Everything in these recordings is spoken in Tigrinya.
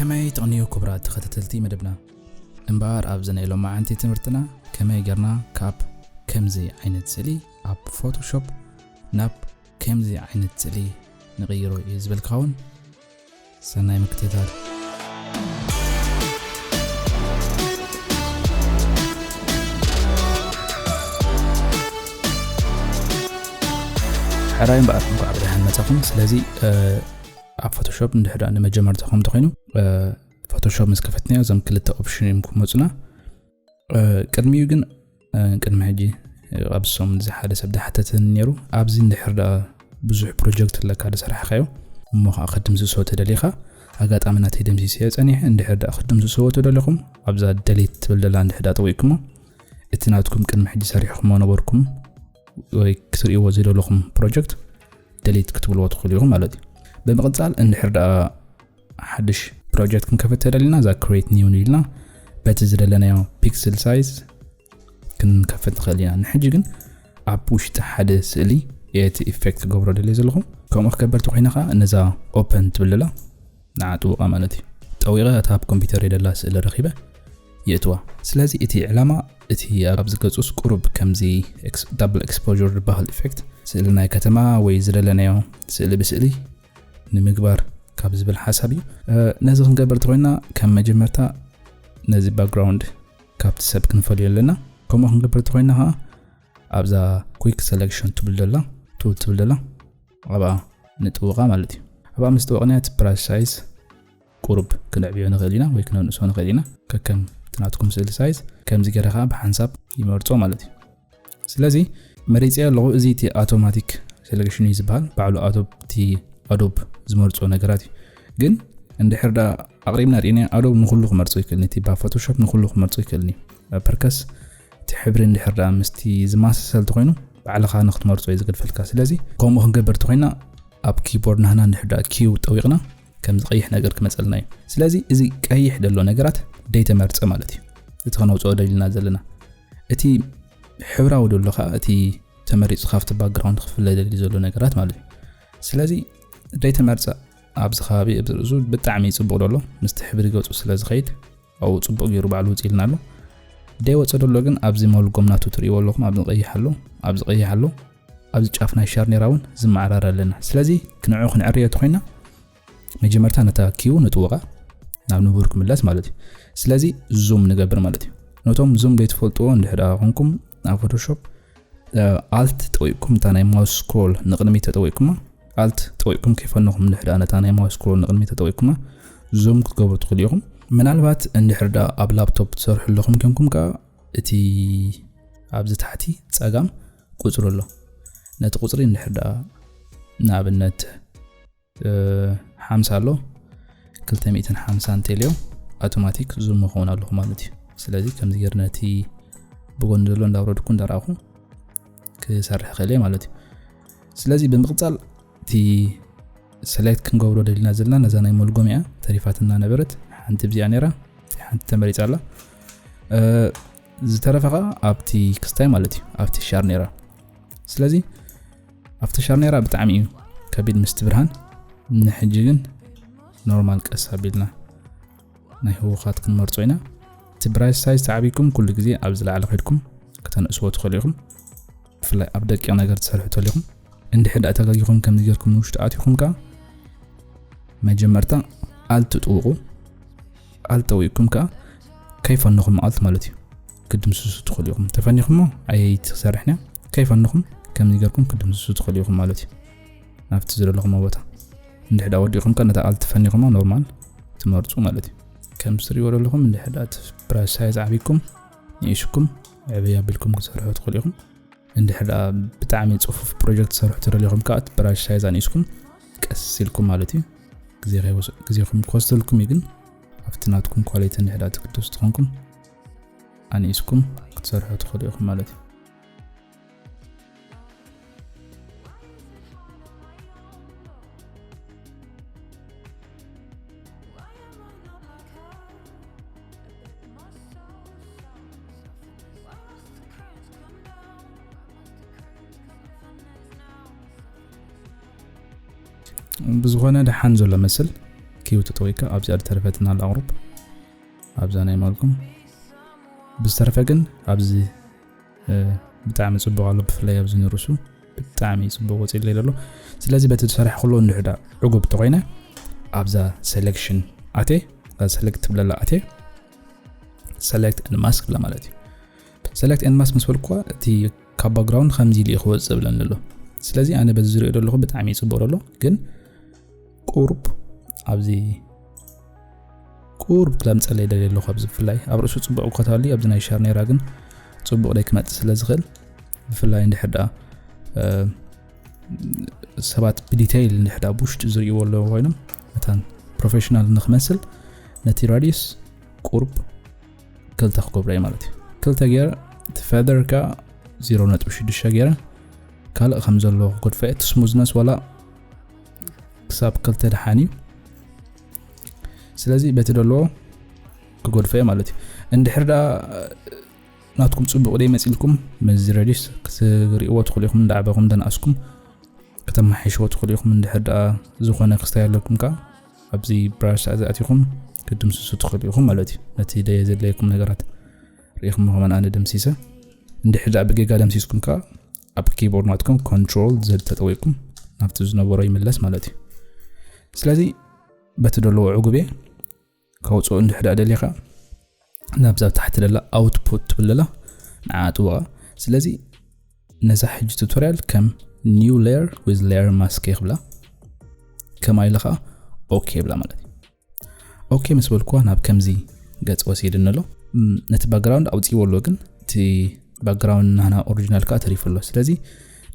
ከመይ ትቕንዩ ክቡራት ተኸታተልቲ መደብና? እምበኣር ኣብዚ ናይ ሎማዓንቲ ትምህርትና ከመይ ጌርና ካብ ከምዚ ዓይነት ስእሊ ኣብ ፎቶሾፕ ናብ ከምዚ ዓይነት ስእሊ ንቕይሮ እዩ ዝብል ክኸውን። ሰናይ ምክትታል። ሕራይ እምበኣር እንኳዕ ብደሓን መጻኹም። ስለዚ ኣብ ፎቶሾፕ እንድሕር ደኣ ንመጀመርታኹም እንተኾይኑ ፎቶሾፕ ምስ ከፈትናዮ እዞም ክልተ ኦፕሽን እዮም ክመፁና። ቅድሚኡ ግን ቅድሚ ሕጂ ኣብ ሰሙን እዚ ሓደ ሰብ ዝሓተተኒ ነይሩ። ኣብዚ እንድሕር ደኣ ብዙሕ ፕሮጀክት ኣለካ ዝሰራሕካዮ እሞ ከዓ ክድምስሶ ተደሊኻ፣ ኣጋጣሚ ናተይ ደምሲሰዮ ፀኒሐ፣ እንድሕር ደኣ ክድምስስዎ ተደሊኹም ኣብዛ ደሊት ትብል ደላ እንድሕር ደኣ ጠዊቅኩሞ እቲ ናትኩም ቅድሚ ሕጂ ሰሪሕኩሞ ነበርኩም ወይ ክትርእይዎ ዝደለኹም ፕሮጀክት ደሊት ክትብልዎ ትኽእሉ ኢኹም ማለት እዩ። ብምቕፃል እንድሕር ደኣ ሓድሽ ፕሮጀክት ክንከፍት ተደሊና እዛ ክሬት ኒው ንኢልና በቲ ዝደለናዮ ፒክስል ሳይዝ ክንከፍት ንኽእል ኢና። ንሕጂ ግን ኣብ ውሽጢ ሓደ ስእሊ እቲ ኢፌክት ክገብሮ ደልየ ዘለኹ። ከምኡ ክገብር ተኮይነ ከዓ ነዛ ኦፐን ትብል ደላ ንዓ ጥውቓ ማለት እዩ። ጠዊቐ እታ ኣብ ኮምፒውተር የደላ ስእሊ ረኺበ የእትዋ። ስለዚ እቲ ዕላማ እቲ ኣብዚ ገጹስ ቁሩብ ከምዚ ዳብል ኤክስፖር ዝበሃል ኢፌክት ስእሊ ናይ ከተማ ወይ ዝደለናዮ ስእሊ ብስእሊ ንምግባር ካብ ዝብል ሓሳብ እዩ። ነዚ ክንገብር ተኮይና ከም መጀመርታ ነዚ ባክግራውንድ ካብቲ ሰብ ክንፈልዮ ኣለና። ከምኡ ክንገብር ተኮይና ከዓ ኣብዛ ኩክ ሰሌክሽን ትብል ደላ ቱል ትብል ደላ ኣብኣ ንጥውቓ ማለት እዩ። ኣብኣ ምስ ጥወቕና እቲ ብራሽ ሳይዝ ቁሩብ ክነዕብዮ ንኽእል ኢና ወይ ክነንእሶ ንኽእል ኢና። ከከም እቲ ናትኩም ስእሊ ሳይዝ ከምዚ ገይረ ከዓ ብሓንሳብ ይመርጾ ማለት እዩ። ስለዚ መሪጸ ኣለኹ። እዚ እቲ ኣውቶማቲክ ሴሌክሽን እዩ ዝበሃል። ባዕሉ ኣዶብ እቲ ኣዶብ ዝመርጾ ነገራት እዩ። ግን እንድሕር ደኣ ኣቕሪብና ርኢና ኣዶብ ንኹሉ ክመርጾ ይክእልኒ፣ እቲ ባ ፎቶሾፕ ንኹሉ ክመርጾ ይክእልኒ። ፐርከስ እቲ ሕብሪ እንድሕር ደኣ ምስቲ ዝመሳሰል ተኮይኑ ባዕልኻ ንክትመርጾ እዩ ዝገድፈልካ። ስለዚ ከምኡ ክንገብር ተኮይና ኣብ ኪቦርድ ናህና እንድሕር ደኣ ኪው ጠዊቕና ከምዚ ቀይሕ ነገር ክመጸልና እዩ። ስለዚ እዚ ቀይሕ ደሎ ነገራት ደይተመርጸ ማለት እዩ። እቲ ከነውጽኦ ደሊልና ዘለና እቲ ሕብራዊ ደሎ ከዓ እቲ ተመሪጹ ካብቲ ባክግራውንድ ክፍለ ደሊ ዘሎ ነገራት ማለት እዩ። ስለዚ ደይተመርጸ ኣብዚ ከባቢ ኣብዚ ርእሱ ብጣዕሚ ጽቡቕ ደሎ ምስቲ ሕብሪ ገጹ ስለ ዝኸይድ ኣብኡ ጽቡቕ ገይሩ ባዕሉ ውጽእ ኢልና ኣሎ። ደይወጸ ደሎ ግን ኣብዚ መልጎም ናቱ ትርእይዎ ኣለኹም፣ ኣብዚ ቀይሕ ኣሎ፣ ኣብዚ ቀይሕ ኣሎ፣ ኣብዚ ጫፍ ናይ ሻርኔራ እውን ዝመዓራረ ኣለና። ስለዚ ክንዑ ክንዕርዮ ተኮይና መጀመርታ ነታ ኪው ንጥውቓ ናብ ንቡር ክምለስ ማለት እዩ። ስለዚ ዙም ንገብር ማለት እዩ። ነቶም ዙም ዘይትፈልጥዎ እንድሕር ደኣ ኮንኩም ኣብ ፎቶሾፕ ኣልት ጠዊቅኩም እታ ናይ ማውስ ስክሮል ንቕድሚት ተጠዊቅኩማ ኣልት ጠዊቅኩም ከይፈነኹም እንድሕር ደኣ ነታ ናይ ማውስ ስክሮል ንቕድሚት ተጠዊቅኩማ ዙም ክትገብሩ ትኽእሉ ኢኹም። ምናልባት እንድሕር ደኣ ኣብ ላፕቶፕ ትሰርሑ ኣለኹም ኮንኩም ከዓ እቲ ኣብዚ ታሕቲ ጸጋም ቁጽሪ ኣሎ። ነቲ ቁጽሪ እንድሕር ደኣ ንኣብነት ሓምሳ ኣሎ ክልተ ሚእትን ሓምሳን እንተልዮ ኣውቶማቲክ ዙም መኸውን ኣለኹ ማለት እዩ። ስለዚ ከምዚ ገይር ነቲ ብጎኒ ዘሎ እንዳውረድኩ እንዳረኣኹ ክሰርሕ ክእል ማለት እዩ። ስለዚ ብምቕጻል እቲ ሰሌክት ክንገብሮ ደሊና ዘለና ነዛ ናይ መልጎም እያ ተሪፋትና ነበረት። ሓንቲ ብዚኣ ነይራ፣ ሓንቲ ተመሪጻ ኣላ። ዝተረፈ ከዓ ኣብቲ ክስታይ ማለት እዩ፣ ኣብቲ ሻር ነይራ። ስለዚ ኣብቲ ሻር ነይራ ብጣዕሚ እዩ ከቢድ ምስቲ ብርሃን። ንሕጂ ግን ኖርማል ቀስ ኣቢልና ናይ ህወኻት ክንመርጾ ኢና። እቲ ብራሽ ሳይዝ ተዓቢኩም ኩሉ ግዜ ኣብ ዝለዓለ ከድኩም ከተንእስዎ ትኽእሉ ኢኹም። ብፍላይ ኣብ ደቂቕ ነገር ትሰርሑ ተሊኹም እንድሕር ደኣ ተጋጊኹም ከምዚ ጌርኩም ንውሽጢ ኣቲኹም ከኣ መጀመርታ ኣልት ጥውቑ። ኣልት ጠዊቕኩም ከኣ ከይፈነኹም ኣልት ማለት እዩ ክድምስሱ ትኽእሉ ኢኹም። ተፈኒኹሞ ኣየይ ትሰርሕን እያ። ከይፈነኹም ከምዚ ጌርኩም ክድምስሱ ትኽእሉ ኢኹም ማለት እዩ። ናብቲ ዝደለኹሞ ቦታ እንድሕር ደኣ ወዲእኹም ከኣ ነታ ኣልት ፈኒኹማ ኖርማል ትመርጹ ማለት እዩ። ከም ትሪእዎ ዘለኹም እንድሕር ደኣ እቲ ብራሽ ሳይዝ ዓቢኩም ንኢሽኩም ዕብይ ኣቢልኩም ክትሰርሑ ትኽእሉ ኢኹም። እንድሕር ደኣ ብጣዕሚ ጽፉፍ ፕሮጀክት ትሰርሑ ተደሊኹም ከኣ እቲ ብራሽ ሳይዝ ኣንኢስኩም ቀስ ኢልኩም ማለት እዩ። ግዜ ከይወስ-፣ ግዜኹም ክወስደልኩም እዩ፣ ግን ኣብቲ ናትኩም ኳሊቲ እንድሕር ደኣ ትግደሱ ተኾንኩም ኣንኢስኩም ክትሰርሑ ትኽእሉ ኢኹም ማለት እዩ። ብዝኾነ ደሓን ዘሎ መስል፣ ኦኬ፣ ሂው ተጠዊካ ኣብዚኣ ዝተረፈትና ኣላ ቁሩብ ኣብዛ ናይ ማልኩም። ብዝተረፈ ግን ኣብዚ ብጣዕሚ ጽቡቕ ኣሎ፣ ብፍላይ ኣብዚ ንርሱ ብጣዕሚ ጽቡቕ ወጺእ ኣሎ። ስለዚ በቲ ዝሰራሕ ኩሉ እንድሕዳ ዕጉብ ተኮይነ ኣብዛ ሴሌክሽን ኣቴ፣ ሴሌክት ትብለላ ኣቴ፣ ሴሌክት ኤንድ ማስክ ብላ ማለት እዩ። ሴሌክት ኤንድ ማስክ ምስ በልኩዋ እቲ ካብ ባክግራውንድ ከምዚ ኢሉ እዩ ክወጽእ ብለን ዘሎ። ስለዚ ኣነ በዚ ዝሪኦ ዘለኹ ብጣዕሚ ይጽቡቕ ኣሎ፣ ግን ቁሩብ ኣብዚ ቁሩብ ክለምጸለይ ደልየ ኣለኹ። ኣብዚ ብፍላይ ኣብ ርእሱ ጽቡቕ እኳ ተሃልዩ ኣብዚ ናይ ሻርኔራ ግን ጽቡቕ ደይ ክመጽእ ስለ ዝኽእል፣ ብፍላይ እንድሕር ደኣ ሰባት ብዲቴይል እንድሕር ደኣ ብውሽጢ ዝርእይዎ ኣለዎ ኮይኖም መታን ፕሮፌሽናል ንክመስል ነቲ ራዲየስ ቁሩብ ክልተ ክገብረ ማለት እዩ። ክልተ ገይረ እቲ ፈደር ከኣ ዜሮ ነጥቢ ሽዱሽተ ገይረ ካልእ ከም ዘሎ ክጎድፈ እቲ ስሙዝነስ ዋላ ክሳብ ክልተ ደሓን እዩ። ስለዚ በቲ ደለዎ ክጎድፈ ማለት እዩ። እንድሕር ደኣ ናትኩም ጽቡቕ ደይ መጺልኩም መዚ ረዲስ ክትርእይዎ ትኽእሉ ኢኹም፣ እንዳዕበኹም ደንኣስኩም ከተመሓይሽዎ ትኽእሉ ኢኹም። እንድሕር ደኣ ዝኾነ ክስታይ ኣለኩም ከኣ ኣብዚ ብራሽ ኣዚኣቲኹም ክትድምስሱ ትኽእሉ ኢኹም ማለት እዩ። ነቲ ደየ ዘድለየኩም ነገራት ርኢኹም ከማን ኣነ ደምሲሰ። እንድሕር ደኣ ብጌጋ ደምሲስኩም ከኣ ኣብ ኪቦርድ ናትኩም ኮንትሮል ዘድ ተጠዊቅኩም ናብቲ ዝነበሮ ይምለስ ማለት እዩ። ስለዚ በቲ ደለዎ ዕጉብ እየ ከውፅኦ እንድሕር ደኣ ደሊኻ ናብዛ ታሕቲ ደላ ኣውትፑት ትብል ደላ ንዓ ጥወቓ። ስለዚ ነዛ ሕጂ ቱቶሪያል ከም new layer with layer mask ክብላ ከማይ ኢለ ከዓ ኦኬ ይብላ ማለት እዩ። ኦኬ ምስ በልኩዋ ናብ ከምዚ ገጽ ወሲድኒ ኣሎ። ነቲ ባክግራውንድ ኣውፅእዎ ኣሎ፣ ግን እቲ ባክግራውንድ ናህና ኦሪጂናል ከዓ ተሪፉ ኣሎ። ስለዚ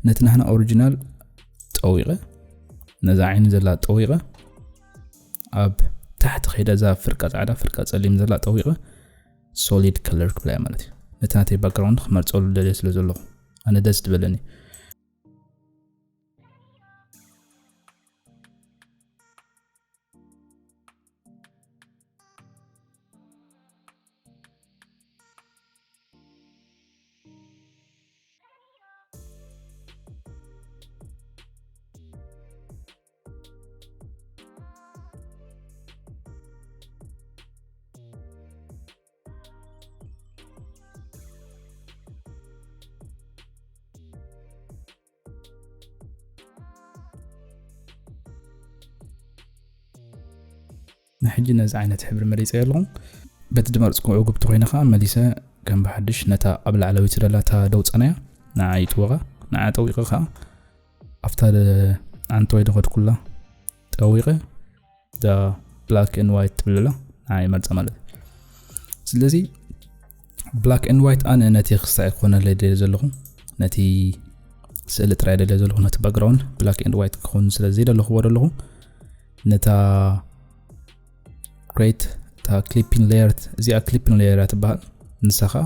ነቲ ናህና ኦሪጂናል ጠዊቐ፣ ነዛ ዓይኒ ዘላ ጠዊቐ፣ ኣብ ታሕቲ ከይደ እዛ ፍርቃ ጻዕዳ ፍርቃ ጸሊም ዘላ ጠዊቐ ሶሊድ ከለር ክብላ እየ ማለት እዩ። ነቲ ናተይ ባክግራውንድ ክመርጸሉ ደልየ ስለ ዘለኹ ኣነ ደስ ዝበለኒ። ንሕጂ ነዚ ዓይነት ሕብሪ መሪጸ ኣለኹ። በቲ ድመርጽኩ ዕጉብቲ ኮይነ ከዓ መሊሰ ከም ብሓድሽ ነታ ኣብ ላዕለዊት ደላታ ደውጸናያ ንዓ ይጥወቓ። ንዓ ጠዊቐ ከዓ ኣብታ ደ-፣ ኣንተ ወይ ደኸድኩላ ጠዊቐ ዳ ብላክ ኤንድ ዋይት ትብልላ ንዓ ይመርጻ ማለት እዩ። ስለዚ ብላክ ኤንድ ዋይት ኣነ ነቲ ክስታይ ክኾነለይ ደልየ ዘለኹ፣ ነቲ ስእሊ ጥራይ ደልየ ዘለኹ፣ ነቲ ባክግራውንድ ብላክ ኤንድ ዋይት ክኸውን ስለ ዘይደለኹዎ ደለኹ፣ ነታ ክሬት እታ ክሊፒንግ ሌየር፣ እዚኣ ክሊፒንግ ሌየር እያ ትበሃል። ንሳ ኸኣ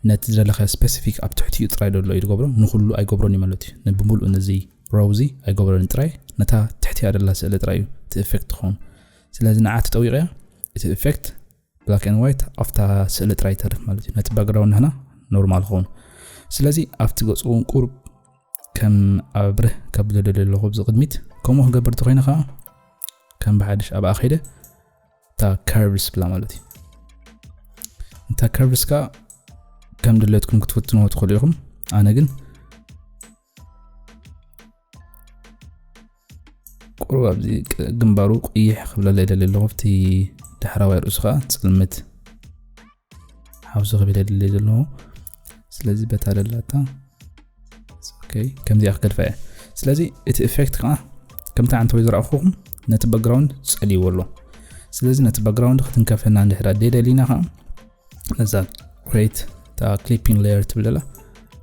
ነቲ ዝደለኻዮ ስፔሲፊክ ኣብ ትሕቲኡ ጥራይ ደሎ እዩ ዝገብሮ፣ ንኹሉ ኣይገብሮን እዩ ማለት እዩ። ንብምሉኡ ነዚ ሮው እዚ ኣይገብሮን ጥራይ፣ ነታ ትሕቲኣ ደላ ስእሊ ጥራይ እዩ እቲ ኢፌክት ትኸውን። ስለዚ ንዓ ትጠዊቐያ፣ እቲ ኢፌክት ብላክ ኤንድ ዋይት ኣብታ ስእሊ ጥራይ ይተርፍ ማለት እዩ። ነቲ ባክግራውንድ ንሕና ኖርማል ክኸውን። ስለዚ ኣብቲ ገጹ እውን ቁሩብ ከም ኣብርህ ከብሎ ደልየ ኣለኹ ኣብዚ ቅድሚት። ከምኡ ክገብር እንተኾይነ ኸዓ ከም ብሓድሽ ኣብኣ ከይደ እታ ከርቭስ ብላ ማለት እዩ። እታ ከርቭስ ከኣ ከም ድሌትኩም ክትፍትንዎ ትኽእሉ ኢኹም። ኣነ ግን ቁሩብ ኣብዚ ቅ-፣ ግንባሩ ቅይሕ ክብለለይ ደልየ ኣለኹ። ኣብቲ ዳሕራዋይ ርእሱ ከኣ ጽልምት ሓውሲ ክብል ደልየ ዘለኹ። ስለዚ በታ ደላታ ኦኬ፣ ከምዚኣ ክገድፋ እየ። ስለዚ እቲ ኢፌክት ከዓ ከምቲ ዓንተወይ ዝረኣኹኹም ነቲ ባክግራውንድ ጸልይዎ ኣሎ። ስለዚ ነቲ ባክግራውንድ ክትንከፈና እንድሕር ደሊና ከዓ ነዛ ክሬት እታ ክሊፒንግ ሌየር ትብል ዘላ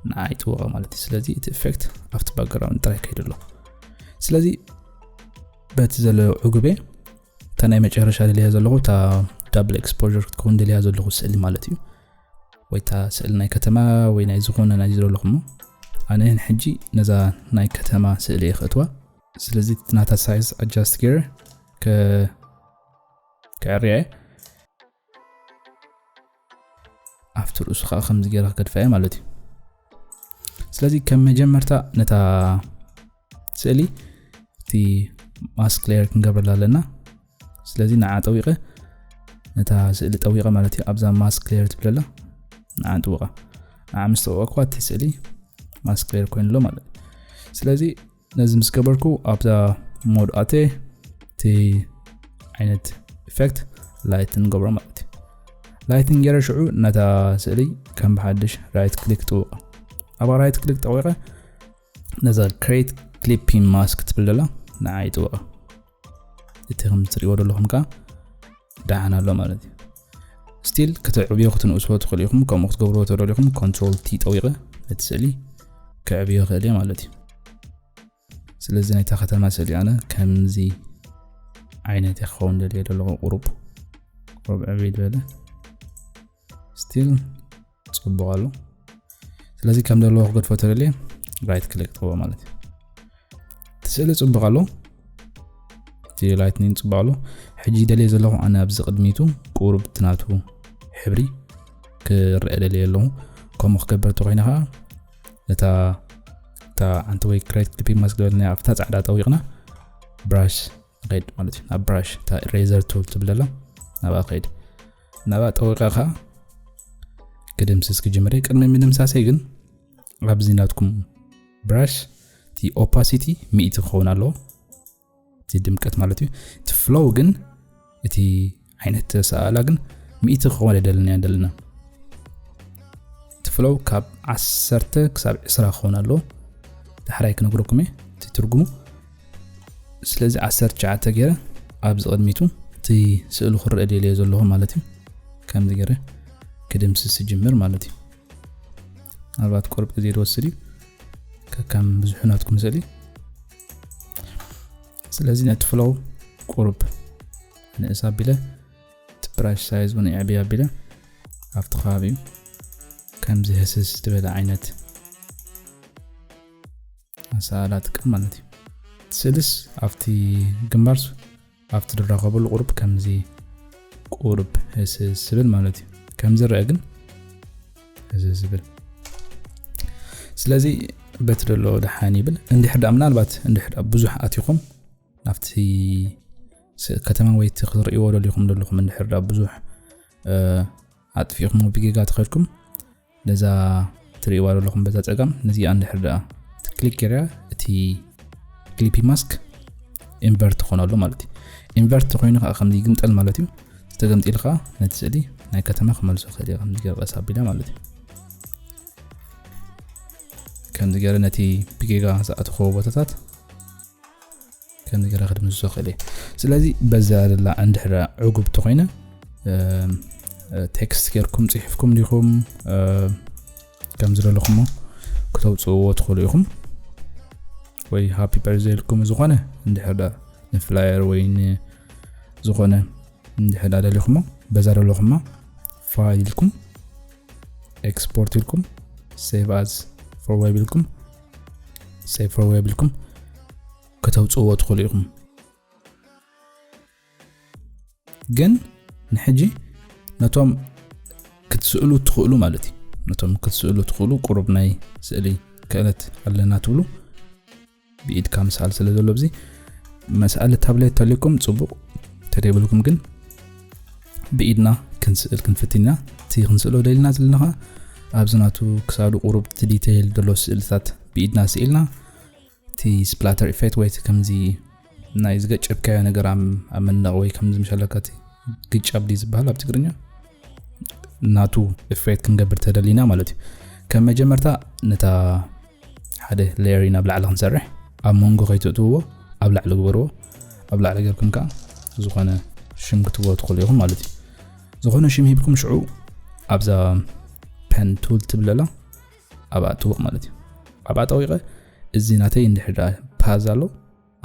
ንዓ ይጥወቓ ማለት እዩ። ስለዚ እቲ ኢፌክት ኣብቲ ባክግራውንድ ጥራይ ከይዱ ኣሎ። ስለዚ በቲ ዘሎ ዕጉቤ እታ ናይ መጨረሻ ደልያ ዘለኹ እታ ዳብል ኤክስፖዠር ክትከውን ደልያ ዘለኹ ስእሊ ማለት እዩ። ወይ እታ ስእሊ ናይ ከተማ ወይ ናይ ዝኾነ ናይ ዝደለኹሞ። ኣነ ሕጂ ነዛ ናይ ከተማ ስእሊ እየ ክእትዋ። ስለዚ ናታ ሳይዝ ኣጃስት ገይረ ከ-፣ ከዕርያ እየ። ኣብቲ ርእሱ ከዓ ከምዚ ገይረ ክገድፋ እየ ማለት እዩ። ስለዚ ከም መጀመርታ ነታ ስእሊ እቲ ማስክ ሌየር ክንገብረላ ኣለና። ስለዚ ንዓ ጠዊቐ፣ ነታ ስእሊ ጠዊቐ ማለት እዩ። ኣብዛ mask layer ትብለላ ንዓ ጥውቓ። ንዓ ምስ ጠወቕኳ እቲ ስእሊ mask layer ኮይኑ ኣሎ ማለት እዩ። ስለዚ ነዚ ምስ ገበርኩ ኣብዛ mode ኣትየ እቲ ዓይነት effect lighten ንገብሮ ማለት እዩ። Lighten ገይረ ሽዑ ነታ ስእሊ ከም ብሓድሽ right click ጥውቓ። ኣብ right click ጠዊቐ ነዛ create clipping mask ትብል ዘላ ንዓ ይጥውቓ። እቲ ከም ትሪእዎ ዘለኹም ከኣ ደሓን ኣሎ ማለት እዩ። Still ከተዕብዮ ክትንእስዎ ትኽእሉ ኢኹም። ከምኡ ክትገብርዎ ተደሊኹም control T ጠዊቐ ነቲ ስእሊ ከዕብዮ ይኽእል እየ ማለት እዩ። ስለዚ ናይታ ከተማ ስእሊ ኣነ ከምዚ ዓይነት እየ ክኸውን ደልየ ዘለኹ። ቁሩብ ቁሩብ ዕብይ ዝበለ። Still ጽቡቕ ኣሎ። ስለዚ ከም ዘለዎ ክገድፎ ተደልየ right click ጥዎ ማለት እዩ። እቲ ስእሊ ጽቡቕ ኣሎ። እቲ lightening ጽቡቕ ኣሎ። ሕጂ ደልየ ዘለኹ ኣነ ኣብዚ ቅድሚቱ ቁሩብ እቲ ናቱ ሕብሪ ክረአ ደልየ ኣለኹ። ከምኡ ክገብር እንተኾይነ ኸዓ ነታ፣ እታ ሓንቲ ወይ create clipping mask ዝበልናያ ኣብታ ጻዕዳ ጠዊቕና brush ንኸይድ ማለት እዩ። ናብ brush፣ እታ eraser tool ትብል ዘላ ናብኣ ከይድ። ናብኣ ጠዊቐ ኸዓ ክድምስስ ክጅምር እየ። ቅድሚ ምድምሳሰይ ግን ኣብዚ ናትኩም brush እቲ opacity ሚእቲ ክኸውን ኣለዎ። እቲ ድምቀት ማለት እዩ። እቲ flow ግን፣ እቲ ዓይነት ኣሰኣእላ ግን ሚእቲ ክኸውን ኣይደለና ዘለና። እቲ flow ካብ ዓሰርተ ክሳብ ዕስራ ክኸውን ኣለዎ። ዳሕራይ ክነግረኩም እየ እቲ ትርጉሙ። ስለዚ ዓሰርተ ትሽዓተ ገይረ ኣብዚ ቅድሚቱ እቲ ስእሊ ክረአ ደልየ ዘለኹ ማለት እዩ። ከምዚ ገይረ ክድምስስ ይጅምር ማለት እዩ። ምናልባት ቁሩብ ግዜ ዝወስድ እዩ፣ ከከም ብዝሑ ናትኩም ስእሊ። ስለዚ ነቲ flow ቁሩብ ንእስ ኣቢለ፣ እቲ brush size እውን የዕብይ ኣቢለ፣ ኣብቲ ከባቢኡ ከምዚ ህስስ ዝበለ ዓይነት ኣሰኣእላ ጥቀም ማለት እዩ። ስእልስ ኣብቲ ግንባርስ ኣብቲ ዝራኸበሉ ቁሩብ ከምዚ ቁሩብ ህስስ ዝብል ማለት እዩ። ከምዚ ዝረአ ግን ህስስ ዝብል። ስለዚ በቲ ዘሎ ደሓን ይብል። እንድሕር ደኣ ምናልባት እንድሕር ደኣ ብዙሕ ኣቲኹም ናብቲ ስ-፣ ከተማ ወይ እቲ ክትርእይዎ ደሊኹም ዘለኹም እንድሕር ደኣ ብዙሕ፣ እ፣ ኣጥፊእኹም ብጌጋ ተኸድኩም ነዛ ትርእይዋ ዘለኹም በዛ ጸጋም ነዚኣ እንድሕር ደኣ ክሊክ ገይረ እቲ clipping mask invert ክኾነሉ ማለት እዩ። Invert ተኾይኑ ከዓ ከምዚ ይግምጠል ማለት እዩ። ዝተገምጢሉ ከዓ ነቲ ስእሊ ናይ ከተማ ክመልሶ ክእል እየ ከምዚ ገይረ ቀስ ኣቢለ ማለት እዩ። ከምዚ ገይረ ነቲ ብጌጋ ዝኣተኽዎ ቦታታት ከምዚ ገይረ ክድምስሶ ክእል እየ። ስለዚ በዛ ዘላ እንድሕር ዕጉብ ተኾይነ፣ እም፣ እ፣ ቴክስት ጌርኩም ጽሒፍኩም ዲኹም፣ እ፣ ከም ዝደለኹሞ ክተውጽእዎ ትኽእሉ ኢኹም። ወይ ሃፒ በርዝደይ ኢልኩም ዝኾነ እንድሕር ዳ ንፍላየር ወይ ንዝኾነ እንድሕር ዳ ደሊኹሞ፣ በዛ ደለኹማ ፋይል ኢልኩም፣ ኤክስፖርት ኢልኩም፣ ሴቭ ኣዝ ፎር ዌብ ኢልኩም፣ ሴቭ ፎር ዌብ ኢልኩም ከተውጽእዎ ትኽእሉ ኢኹም። ግን ንሕጂ ነቶም ክትስእሉ ትኽእሉ ማለት እዩ። ነቶም ክትስእሉ ትኽእሉ ቁሩብ ናይ ስእሊ ክእለት ኣለና ትብሉ፣ ብኢድካ ምስኣል ስለ ዘሎ፣ ኣብዚ መስኣሊ ታብሌት ተልዩኩም ጽቡቕ፣ ተደይብልኩም ግን ብኢድና ክንስእል ክንፍትን ኢና። እቲ ክንስእሎ ደሊና ዘለና ኸኣ ኣብዚ ናቱ ክሳዱ ቁሩብ እቲ ዲቴይል ዘሎ ስእልታት ብኢድና ስኢልና፣ እቲ ስፕላተር ኢፌክት ወይ እቲ ከምዚ ናይ ዝገጨብካዮ ነገር ኣብ፣ ኣብ መንደቕ ወይ ከምዚ ምሸለካ እቲ ግጫብ ድዩ ዝበሃል ኣብ ትግርኛ? ናቱ ኢፌክት ክንገብር ተደሊና ማለት እዩ። ከም መጀመርታ ነታ ሓደ ሌየር ኢና ኣብ ላዕሊ ክንሰርሕ፣ ኣብ መንጎ ከይትእትውዎ ኣብ ላዕሊ ግበርዎ። ኣብ ላዕሊ ጌርኩም ከኣ ዝኾነ ሽም ክትብዎ ትኽእሉ ኢኹም ማለት እዩ። ዝኾነ ሽም ሂብኩም ሽዑ ኣብዛ ፐን ቱል ትብለላ ኣብኣ ጥውቕ ማለት እዩ። ኣብኣ ጠዊቐ እዚ ናተይ እንድሕር ደኣ ፓዝ ኣሎ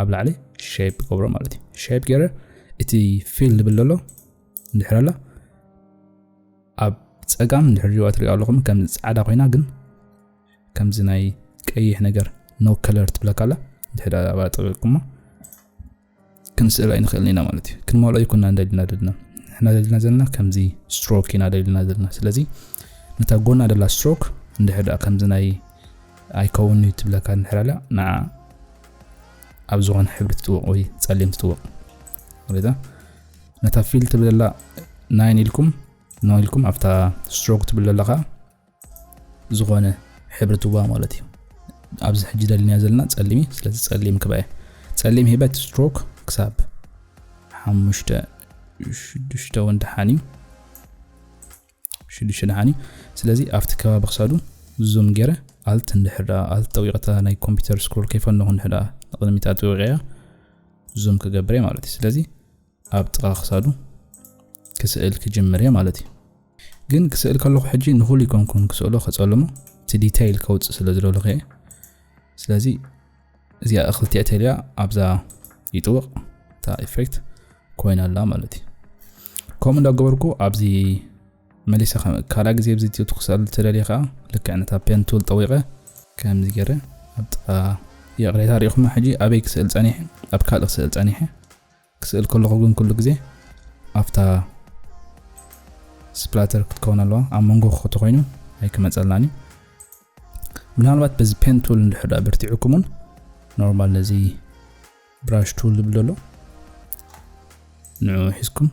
ኣብ ላዕሊ ሼፕ ገብሮ ማለት እዩ። ሼፕ ገይረ እቲ ፊል ዝብል ዘሎ እንድሕር ኣላ ኣብ ጸጋም እንድሕር ሪዋ ትሪኦ ኣለኹም ከም ጻዕዳ ኮይና ግን ከምዚ ናይ ቀይሕ ነገር ኖ ከለር ትብለካ ኣላ። እንድሕር ደኣ ኣብኣ ጠዊቕኩማ ክንስእል ኣይንኽእልን ኢና ማለት እዩ። ክንመልኦ ይኩና እንደልና ደልና። ንሕና ደልና ዘለና ከምዚ ስትሮክ ኢና ደልና ዘለና። ስለዚ ነታ ጎና ደላ ስትሮክ እንድሕር ደኣ ከምዚ ናይ ኣይከውን እዩ ትብለካ እንድሕር ኣላ፣ ንዓ ኣብ ዝኾነ ሕብሪ ትጥወቕ ወይ ጸሊም ትጥወቕ። ወለታ ነታ ፊል ትብለላ ናይን ኢልኩም ኖ ኢልኩም ኣብታ ስትሮክ ትብለላ ከዓ ዝኾነ ሕብሪ ትዋ ማለት እዩ። ኣብዚ ሕጂ ደልንያ ዘለና ጸሊም እዩ። ስለዚ ጸሊም ክበየ ጸሊም ሂበት ስትሮክ ክሳብ ሓሙሽተ ሽዱሽተ እውን ደሓን እዩ። ሽዱሽተ ደሓን እዩ። ስለዚ ኣብቲ ከባቢ ክሳዱ ዙም ገይረ ኣልት እንድሕር ደኣ ኣልት ጠዊቐታ ናይ ኮምፒውተር ስክሮል ከይፈነኹ እንድሕር ደኣ ንቕድሚት ኣጥዊቐያ ዙም ክገብር እየ ማለት እዩ። ስለዚ ኣብ ጥቓ ክሳዱ ክስእል ክጅምር እየ ማለት እዩ። ግን ክስእል ከለኹ ሕጂ ንኹሉ ይኮንኩን ክስእሎ ከጸልሞ እቲ ዲቴይል ከውጽእ ስለ ዝደለኹ እየ። ስለዚ እዚኣ ክልቲኣ ተልያ ኣብዛ ይጥውቕ እታ ኢፌክት ኮይና ኣላ ማለት እዩ። ከምኡ እንዳገበርኩ ኣብዚ መሊሰ ከም ካልኣ ግዜ ኣብዚ ትክሰል ተደልየ ከዓ ልክዕ ነታ ፔን ቱል ጠዊቐ ከምዚ ገይረ ኣብ ጥቓ ይቕሬታ ሪኢኹማ ሕጂ ኣበይ ክስእል ጸኒሐ ኣብ ካልእ ክስእል ጸኒሐ ክስእል ከለኹ ግን ኩሉ ግዜ ኣብታ ስፕላተር ክትከውን ኣለዋ ኣብ መንጎ ክኾቶ ኮይኑ ኣይክመጸልናን እዩ። ምናልባት በዚ ፔን ቱል እንድሕር ደኣ በርቲዑኩምን ኖርማል ነዚ ብራሽ ቱል ዝብል ዘሎ ንዑ ሒዝኩም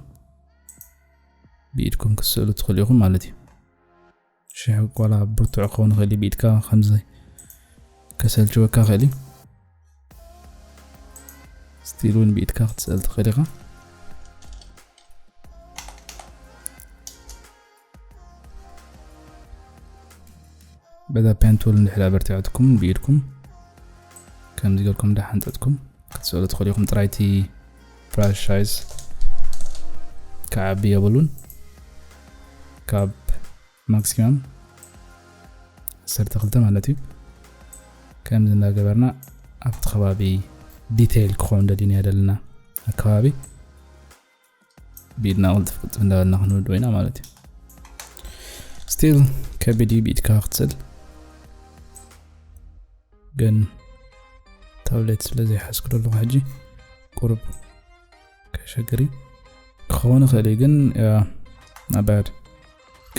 ብኢድኩም ክትስእሉ ትኽእሉ ኢኹም ማለት እዩ። ሽሕ ዋላ ብርቱዕ ክኸውን ይኽእል እዩ ብኢድካ ከምዚ ከሰልችወካ ይኽእል እዩ። ስቲል እውን ብኢድካ ክትስእል ትኽእል ኢኻ። በዛ ፔን ቱል እንድሕር ኣበርቲዕትኩም ብኢድኩም ከምዚ ጌርኩም እንዳሓንጠጥኩም ክትስእሉ ትኽእሉ ኢኹም። ጥራይ እቲ ብራሽ ሳይዝ ክዓቢ የብሉን። ካብ ማክሲማም ዓሰርተ ክልተ ማለት እዩ። ከምዚ እንዳገበርና ኣብቲ ከባቢ ዲቴይል ክኸውን ደሊና ዘለና ኣከባቢ ብኢድና ቅልጥፍ ቅልጥፍ እንዳበልና ክንውድኦ ኢና ማለት እዩ። ስቲል ከቢድ እዩ ብኢድካ ክትስእል፣ ግን ታብሌት ስለ ዘይሓዝኩ ዘለኹ ሕጂ ቁሩብ ከሸግር እዩ። ክኸውን ይኽእል እዩ፣ ግን ናባድ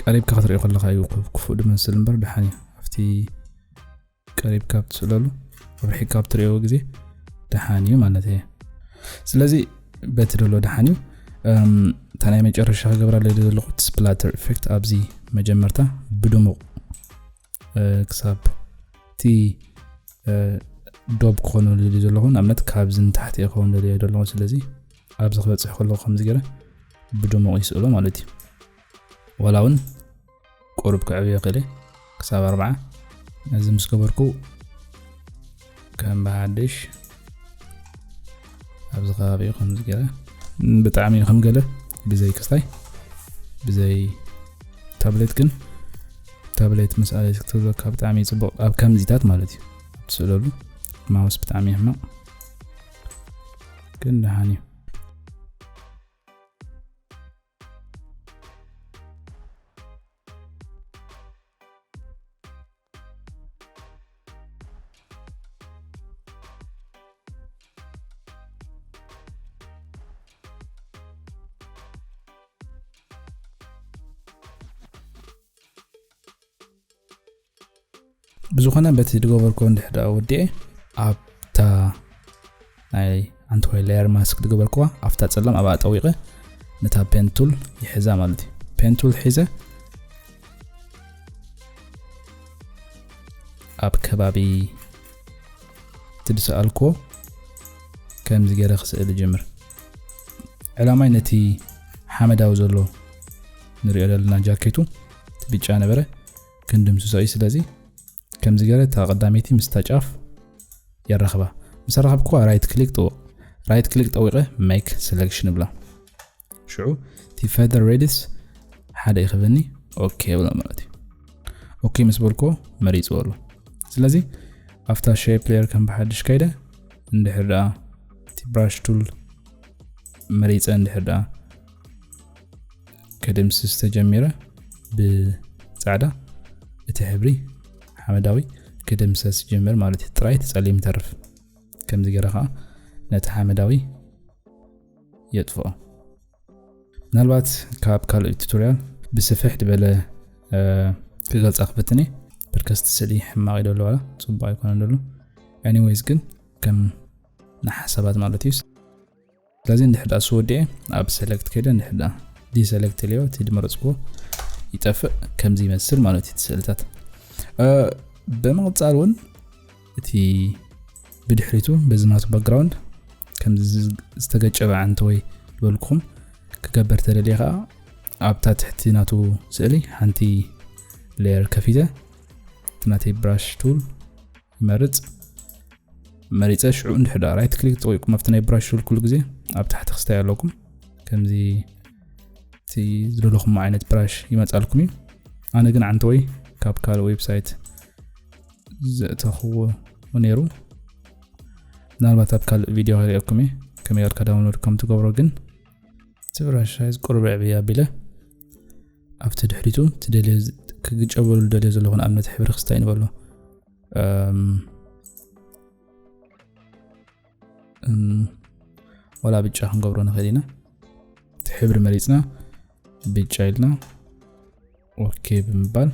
ቀሪብካ ክትሪኦ ከለኻ እዩ ክፉ-፣ ክፉእ ድመስል እምበር ደሓን እዩ። ኣብቲ ቀሪብካ ብትስእለሉ፣ ኣብ ርሒቕካ ብትሪኦ ግዜ ደሓን እዩ ማለት እየ። ስለዚ በቲ ደሎ ደሓን እዩ። እም፣ እታ ናይ መጨረሻ ክገብራ ለይደ ዘለኹ ስፕላተር ኢፌክት ኣብዚ መጀመርታ ብድሙቕ፣ እ፣ ክሳብ እቲ፣ እ፣ ዶብ ክኾኑ ልደልየ ዘለኹ፣ ንኣብነት ካብዚ ንታሕቲ እየ ክኸውን ደልየ ዘለኹ። ስለዚ ኣብዚ ክበጽሕ ከለኹ ከምዚ ገይረ ብድሙቕ ይስእሎ ማለት እዩ። ዋላ እውን ቁሩብ ክዕብዮ ክእለ ክሳብ ኣርባዓ። ነዚ ምስ ገበርኩ ከም ብሓድሽ ኣብዚ ከባቢ እዩ ከምዚ ገይረ። ብጣዕሚ እዩ ከም ገለ ብዘይ ክስታይ፣ ብዘይ ታብሌት ግን፣ ታብሌት ምስ ኣለ ክትብለካ ብጣዕሚ እዩ ጽቡቕ። ኣብ ከምዚታት ማለት እዩ። ትስእለሉ ማውስ ብጣዕሚ እዩ ሕማቕ። ግን ደሓን እዩ። ብዝኾነ በቲ ዝገበርኮ እንድሕር ደኣ ወዲኤ ኣብታ ናይ ኣንትዋይ ሌየር ማስክ ዝገበርኩዋ ኣብታ ጸላም ኣብኣ ጠዊቐ ነታ ፔን ቱል ይሕዛ ማለት እዩ። ፔን ቱል ሒዘ ኣብ ከባቢ እቲ ዝሰኣልኩዎ ከምዚ ገይረ ክስእል ይጅምር። ዕላማይ ነቲ ሓመዳዊ ዘሎ ንሪኦ ዘለና ጃኬቱ እቲ ብጫ ነበረ ክንድምስሶ እዩ። ስለዚ ከምዚ ገይረ እታ ቀዳመይቲ ምስታ ጫፍ የራኽባ። ምስ ኣራኸብኩዋ ራይት ክሊክ ጥውቕ። ራይት ክሊክ ጠዊቐ ሜክ ሴሌክሽን እብላ። ሽዑ እቲ ፌዘር ሬዲየስ ሓደ ይኽበኒ ኦኬ እብሎ ማለት እዩ። ኦኬ ምስ በልኮ መሪጽዎ ኣሎ። ስለዚ ኣብታ ሼፕ ሌየር ከም ብሓድሽ ከይደ እንድሕር ደኣ እቲ ብራሽ ቱል መሪጸ እንድሕር ደኣ ክድምስስ ተጀሚረ ብጻዕዳ እቲ ሕብሪ ሓመዳዊ ክድምሰስ ይጀምር ማለት እዩ። ጥራይ እቲ ጸሊም ይተርፍ። ከምዚ ገይረ ከዓ ነቲ ሓመዳዊ የጥፍኦ። ምናልባት ካብ ካልእ ቱቶሪያል ብስፍሕ ዝበለ፣ እ፣ ክገልጻ ክፍትን እየ። ብርከስቲ ስእሊ ሕማቕ እዩ ደሎ ዋላ ጽቡቕ ኣይኮነን ደሎ። ኤኒዌይስ ግን ከም ንሓሳባት ማለት እዩ። ስለዚ እንድሕር ዳኣ እሱ ወዲኤ ኣብ select ከይደ እንድሕር ዳኣ deselect ኢለዮ፣ እቲ ዝመረፅኩዎ ይጠፍእ። ከምዚ ይመስል ማለት እዩ እቲ ስእልታት። እ፣ ብምቕፃል እውን እቲ ብድሕሪቱ በዚ ናቱ background ከምዚ ዝተገጨበ ዓንተወይ ዝበልኩኹም ክገብር ተደልየ ከዓ ኣብታ ትሕቲ ናቱ ስእሊ ሓንቲ layer ከፊተ እቲ ናተይ brush tool ይመርፅ። መሪፀ ሽዑ እንድሕር ዳኣ right click ተጠቂምኩም ኣብቲ ናይ brush tool ኩሉ ግዜ ኣብ ታሕቲ ክስታይ ኣለኩም። ከምዚ እቲ ዝደለኹም ዓይነት brush ይመፃልኩም እዩ። ኣነ ግን ዓንተወይ ካብ ካልእ website ዘእተኽዎ ነይሩ። ምናልባት ኣብ ካልእ ቪድዮ ክርእየኩም እየ ከመይ ጌርካ download ከም ትገብሮ። ግን እቲ brush size ቁሩብ ዕብይ ኣቢለ ኣብቲ ድሕሪቱ ትደልዮ፣ ክግጨበሉ ደልዮ ዘለኹ ንኣብነት ሕብሪ ክስታይ ንበሎ። እም፣ እም፣ ዋላ ብጫ ክንገብሮ ንኽእል ኢና። እቲ ሕብሪ መሪፅና ብጫ ኢልና ኦኬ ብምባል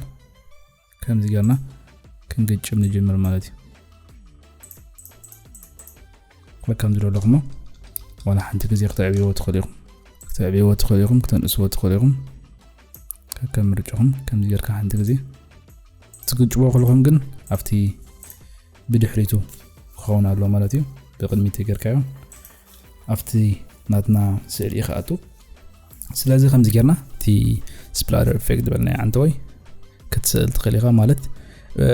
ከምዚ ጌርና ክንግጭም ንጅምር ማለት እዩ። ወላ ከም ዝደለኹሞ ዋላ ሓንቲ ግዜ ክተዕብይዎ ትኽእሉ ኢኹም። ክተዕብይዎ ትኽእሉ ኢኹም፣ ክተንእስዎ ትኽእሉ ኢኹም። ከከም ምርጫኹም ከምዚ ጌርካ ሓንቲ ግዜ ትግጭዎ ከለኹም ግን ኣብቲ ብድሕሪቱ ክኸውን ኣለዎ ማለት እዩ። ብቕድሚት ጌርካዮ ኣብቲ ናትና ስእሊ ክኣቱ። ስለዚ ከምዚ ጌርና እቲ splatter effect ዝበልናዮ ዓንተወይ ክትስእል ትኽእል ኢኻ ማለት፣ እ፣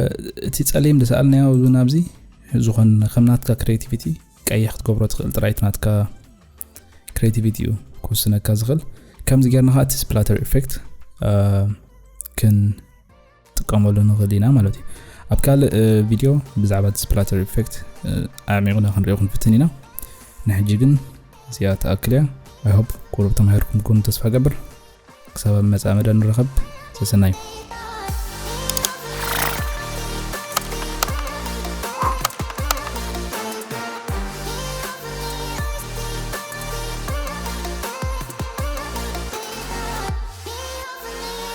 እቲ ጸሊም ዝሰኣልናዮ ኣብዚ ዝኾነ ከም ናትካ creativity ቀይሕ ክትገብሮ ትኽእል ጥራይ፣ እቲ ናትካ creativity እዩ ክውስነካ ዝኽእል። ከምዚ ጌርና ኸዓ እቲ splatter effect፣ እ፣ ክንጥቀመሉ ንኽእል ኢና ማለት እዩ። ኣብ ካልእ፣ እ፣ ቪድዮ ብዛዕባ እቲ splatter effect፣ እ፣ ኣዕሚቑና ክንሪኦ ክንፍትን ኢና። ንሕጂ ግን እዚኣ ትኣክል እያ። I hope ቁሩብ ተማሂርኩም ክኾኑ ተስፋ ገብር። ክሳብ ኣብ መጻኢ መደብ ንራኸብ። ሰሰናዩ።